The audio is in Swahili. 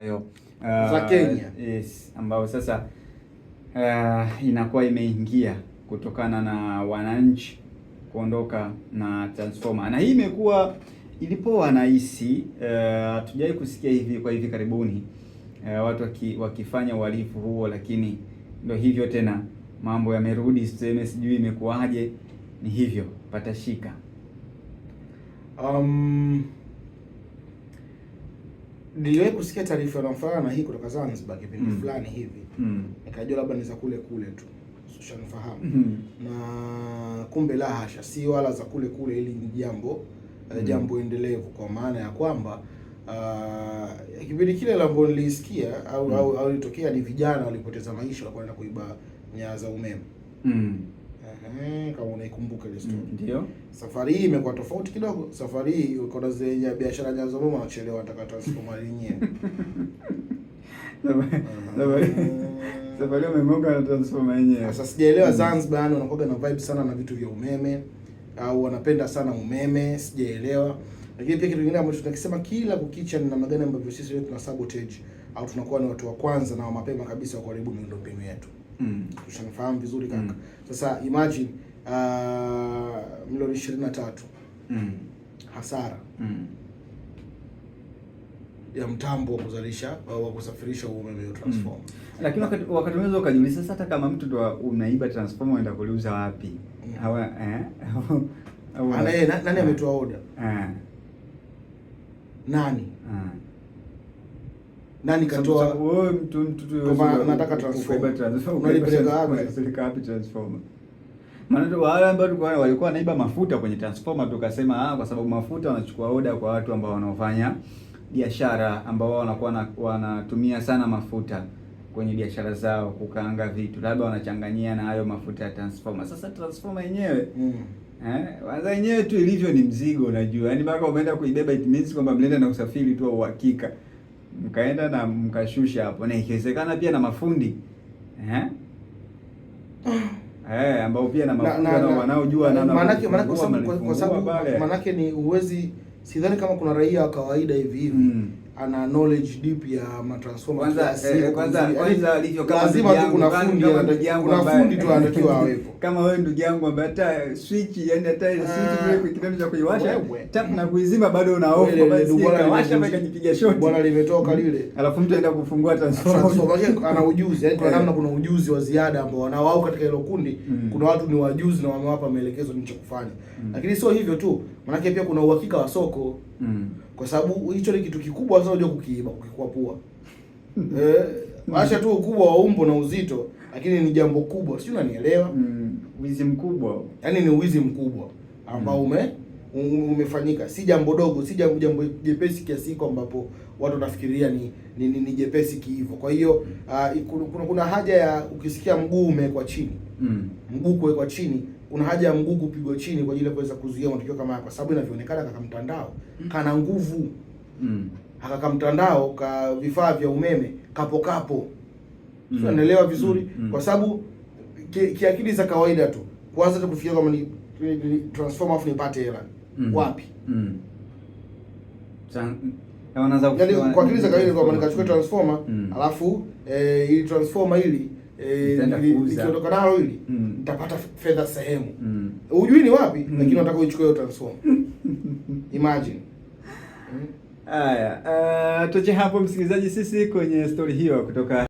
Hiyo Za Kenya. Yes, ambayo sasa inakuwa imeingia kutokana na wananchi kuondoka na transformer, na hii imekuwa ilipoa nahisi hatujawahi kusikia hivi kwa hivi karibuni watu wakifanya uhalifu huo, lakini ndio hivyo tena, mambo yamerudi, tuseme sijui imekuwaje, ni hivyo patashika. Niliwahi kusikia taarifa inayofanana na hii kutoka Zanzibar kipindi fulani hivi, nikajua labda ni za kule kule tu, ushanifahamu? Na kumbe la hasha, si wala za kule kule. Hili ni jambo jambo endelevu, kwa maana ya kwamba kipindi kile ambapo nilisikia au au ilitokea ni vijana walipoteza maisha, walikuwa wanaenda kuiba nyaya za umeme. Ehe, kama unaikumbuka ile story. Ndio. Safari hii imekuwa tofauti kidogo. Safari hii uko na zile biashara nyaya za umeme wanachelewa, wataka transformer yenyewe. Safari umegonga na transformer yenyewe. Sasa sijaelewa Zanzibar, yani wanakuwa na vibe sana na vitu vya umeme au wanapenda sana umeme, sijaelewa. Lakini pia kitu kingine ambacho tunakisema kila kukicha ni namna gani ambavyo sisi wetu tuna sabotage au tunakuwa ni watu wa kwanza na wa mapema kabisa wa kuharibu miundombinu yetu. Tushanifahamu vizuri kaka? Sasa imagine milioni 23 hasara ya mtambo wa kuzalisha wa kusafirisha umeme wa transformer. Lakini wakati unaweza ukajiuliza sasa, hata kama mtu ndo unaiba transformer unaenda kuliuza wapi? Hawa eh? Au Nani ametoa order? Nani? Nani katoa? Wewe mtu tu Kwamba nataka transformer. Transformer. Unalipeleka wapi? Unalipeleka wapi transformer? Maana wale ambao walikuwa wanaiba mafuta kwenye transformer tukasema kwa sababu mafuta wanachukua oda kwa watu ambao wanaofanya biashara ambao wao wanakuwa wanatumia sana mafuta kwenye biashara zao kukaanga vitu, labda wanachanganyia na hayo mafuta ya transformer. Sasa transformer yenyewe kwanza yenyewe tu ilivyo ni mzigo, unajua. Yaani mpaka umeenda kuibeba it means kwamba mlienda na usafiri tu wa uhakika. Mkaenda na mkashusha hapo, na ikiwezekana pia na mafundi ambao pia na mafundi wanaojua na Maanake kwa sababu maanake ni uwezi, sidhani kama kuna raia wa kawaida hivi hivi ana knowledge deep ya matransformer. Kwanza kwanza alivyo kama lazima tu kuna fundi kuna fundi tu anatakiwa awepo. Kama wewe ndugu yangu ambaye hata switch, yani hata ile switch kile kitendo cha kuiwasha tap na kuizima bado una hofu kwamba kawasha mpaka ikajipiga shoti. Bwana limetoka lile. Alafu mtu aenda kufungua transformer. Transformer ana ujuzi, yani kuna namna, kuna ujuzi wa ziada ambao wanao wao katika hilo kundi. Kuna watu ni wajuzi na wamewapa maelekezo ni cha kufanya. Lakini sio hivyo tu, maanake pia kuna uhakika wa soko. Kwa sababu hicho ni kitu kikubwa sana unajua kukiiba, kukikwapua. Acha tu ukubwa wa umbo na uzito, lakini ni jambo kubwa. Sio, unanielewa? Wizi mkubwa. Yaani ni uwizi mkubwa ambao umefanyika. Si jambo dogo, si jambo jepesi kiasi hiko ambapo watu wanafikiria ni jepesi kiivo. Kwa hiyo kuna haja ya ukisikia mguu umewekwa chini. Mguu kuwekwa chini, kuna haja ya mguu kupigwa chini kwa ajili ya kuweza kuzuia matukio kama haya, kwa sababu inavyoonekana kaka mtandao kana nguvu. Haka mtandao ka vifaa vya umeme kapo kapo. Sio, unaelewa vizuri? Kwa sababu kiakili za kawaida tu kwanza tu kufikiria kama ni transformer afu nipate hela. Wapi? Yaani kwa akili za kawaida kwamba nikachukua transformer alafu ili transformer ili nikiondoka nalo hili nitapata fedha sehemu. Hujui ni wapi, lakini unataka uichukue hiyo transformer. Imagine. Haya, tuache hapo msikilizaji, sisi kwenye story hiyo kutoka